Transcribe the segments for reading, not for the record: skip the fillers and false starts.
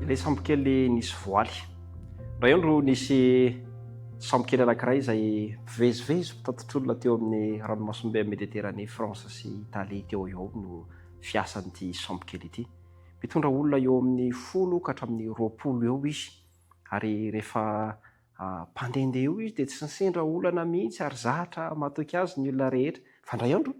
Ilay sambokely nisy voaly. Indray andro nisy sambokely anankiray izay mpivezivezy mpitatitr'olona teo amin'ny ranomasimbe Méditerranée France sy Italie teo eo no fiasan'ity sambokely ity. Mitondra olona eo amin'ny 10 ka hatramin'ny 20 eo izy ary rehefa mpandehandeha eo izy dia tsy nisendra olana mihitsy ary zatra matoky azy ny olona rehetra. Fa indray andro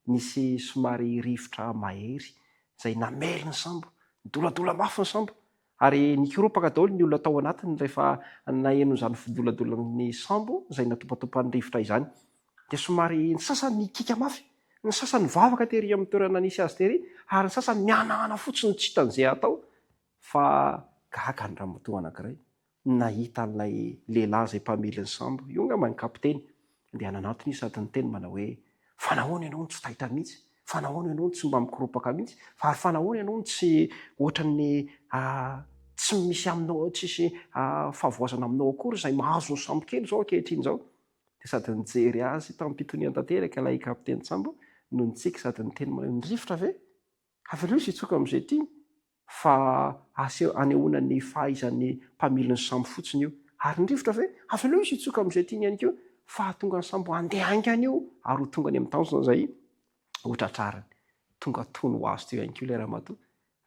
nisy somary rivotra mahery izay namely ny sambo, nidoladola mafy ny sambo ary nikoropaka daholo ny olona tao anatiny rehefa naheno izany fidoladolan'ny sambo izay natopatopan'ny rivotra izany. Dia somary ny sasany nikiaka mafy, ny sasany nivavaka tery amin'ny toerana nisy azy tery ary ny sasany nihanahana fotsiny tsy hitany izay hatao fa gaga ny ramatoa anankiray nahita an'ilay lehilahy izay mpamily ny sambo, io angamba ny kapiteny, dia nanantona izy sady niteny manao hoe, Fa nahoana ianao no tsy taitra mihitsy? Fa nahoana ianao no tsy mba mikoropaka mihitsy? Fa ary fa nahoana ianao no tsy ohatran'ny tsy misy aminao, tsisy fahavoazana aminao akory izay mahazo ny sambo kely izao ankehitriny izao? Dia sady nijery azy tamim-pitoniana tanteraka ilay kapitenin-tsambo no nitsiky sady niteny manao hoe, Ny rivotra ve? Avelao izy hitsoka amin'izay tiany. Fa aseho anehoana ny fahaizan'ny mpamily ny sambo fotsiny io. Ary ny rivotra ve? Avelao izy hitsoka amin'izay tiany ihany koa fa hahatonga ny sambo handeha haingana io ary ho tonga any amin'ny tanjona izay ho tratrariny. Tonga tony ho azy teo ihany koa ilay ramatoa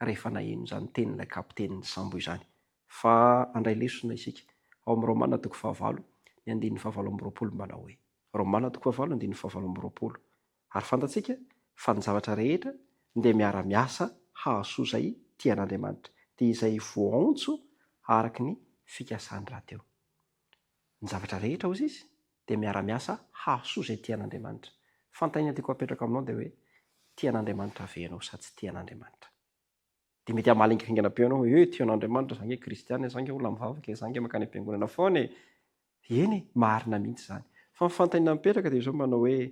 rehefa naheno izany tenin'ilay kapitenin'ny sambo izany. Fa handray lesona isika ao amin'ny Romana toko fahavalo, ny andininy fahavalo amby 20 manao hoe. Romana toko fahavalo andininy fahavalo amby 20. Ary fantatsika fa ny zavatra rehetra dia miara-miasa hahasoa izay tia an'Andriamanitra, dia izay voaantso araka ny fikasany rahateo. Ny zavatra rehetra, hozy izy, dia miara-miasa hahasoa izay tia an'Andriamanitra. Fanontaniana tiako hapetraka aminao dia hoe, tia an'Andriamanitra ve ianao sa tsy tia an'Andriamanitra? Dia mety hamaly haingahaingana be ianao hoe, eh, tia an'Andriamanitra, za ange kristiana e, za ange olona mivavaka e, za ange mankany am-piangonana foana e. Eny e, marina mihitsy izany. Fa ny fanontaniana mipetraka dia izao manao hoe,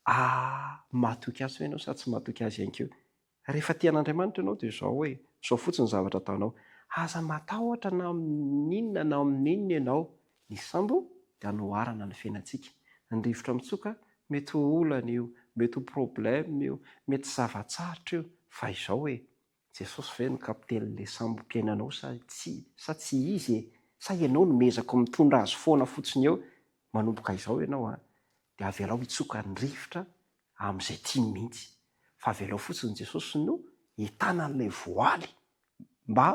ah, matoky azy ve ianao sa tsy matoky azy ihany koa? Rehefa tia an'Andriamanitra ianao dia izao hoe, izao fotsiny ny zavatra ataonao. Aza matahotra na amin'inona na amin'inona ianao. Ny sambo dia anoharana ny fiainantsika. Ny rivotra mitsoka, mety ho olana io, mety ho problème io, mety zava-tsarotra io, fa izao e, Jesosy ve no kapitenin'ilay sambom-piainanao sa tsia, sa tsy Izy e? Sa ianao no miezaka mitondra azy foana fotsiny eo? Manomboka izao ianao an, dia avelao hitsoka ny rivotra amin'izay tiany mihitsy, fa avelao fotsiny Jesosy no hitana an'ilay voaly mba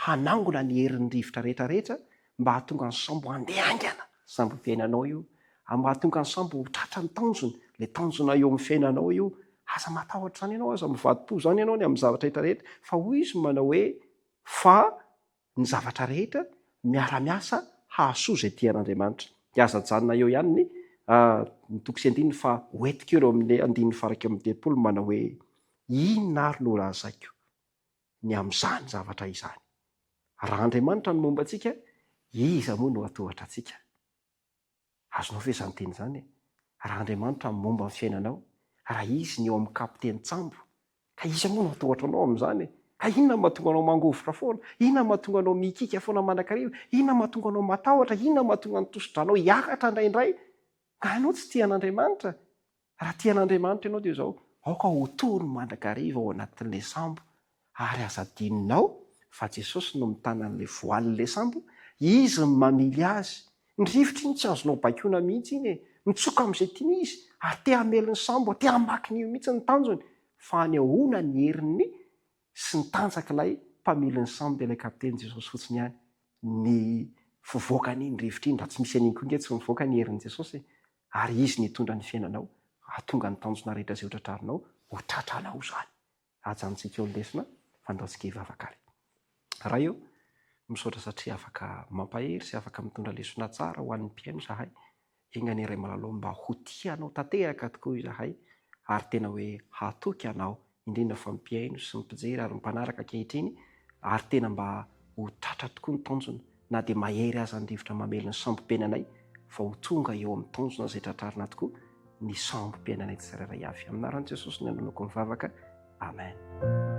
hanangona ny herin'ny rivotra rehetra rehetra mba hahatonga ny sambo handeha haingana, sambom-piainanao io, mba hahatonga ny sambo ho tratra ny tanjony, ilay tanjona eo amin'ny fiainanao io, aza matahotra izany ianao, aza mivadi-po izany ianao ny amin'ny zavatra rehetra rehetra, fa hoy izy manao hoe, fa ny zavatra rehetra miara-miasa hahasoa izay tia an'Andriamanitra. Dia aza ajanona eo ihany ny ny toko sy andininy fa hoentiko ireo amin'ny andininy faha 31 manao hoe, inona ary no holazaiko? ny amin'izany zavatra izany. Raha Andriamanitra no momba antsika, iza moa no hatohatra antsika? Azonao ve izany teny izany e? Raha Andriamanitra no momba ny fiainanao, raha Izy no eo amin'ny kapitenin-tsambo, ka iza moa no hatohatra anao amin'izany e? Ka inona no mahatonga anao mangovitra foana? Inona no mahatonga anao mikiaka foana mandrakariva? Inona no mahatonga anao matahotra? Inona no mahatonga ny tosi-dranao hiakatra indraindray? Nga ianao tsy tia an'Andriamanitra? Raha tia an'Andriamanitra ianao dia izao, aoka ho tony mandrakariva ao anatin'ilay sambo, ary aza adinonao fa Jesosy no mitana an'ilay voalin'ilay sambo, Izy no mamily azy. Ny rivotra iny tsy azonao baikoina mihitsy iny e! Mitsoka amin'izay tiany Izy, ary te hamely ny sambo, te hamaky ny io mihitsy ny tanjony, fa anehoana ny heriny sy ny tanjak'ilay mpamily ny sambo dia ilay kapiteny Jesosy fotsiny ihany ny fivoakan'iny rivotra iny, raha tsy misy an'iny koa ange tsy mivoaka ny herin'i Jesosy e! ary Izy nitondra ny fiainanao hahatonga ny tanjona rehetra izay ho tratrarinao ho tratranao izany. Ajanontsika eo ny lesona fa andaontsika hivavaka ary. Ray ô, misaotra satria afaka mampahery sy afaka mitondra lesona tsara ho an'ny mpihaino izahay. Enga anie Ray Malalao mba ho tia Anao tanteraka tokoa izahay ary tena hoe hatoky Anao indrindra fa ny mpihaino sy ny mpijery ary ny mpanaraka ankehitriny ary tena mba ho tratra tokoa ny tanjona na dia mahery aza ny rivotra mamely ny sambom-piainanay fa ho tonga eo amin'ny tanjona izay tratrarina tokoa ny sambom-piainanay tsirairay avy. Amin'ny anaran'i Jesosy no anonoko mivavaka. Amen.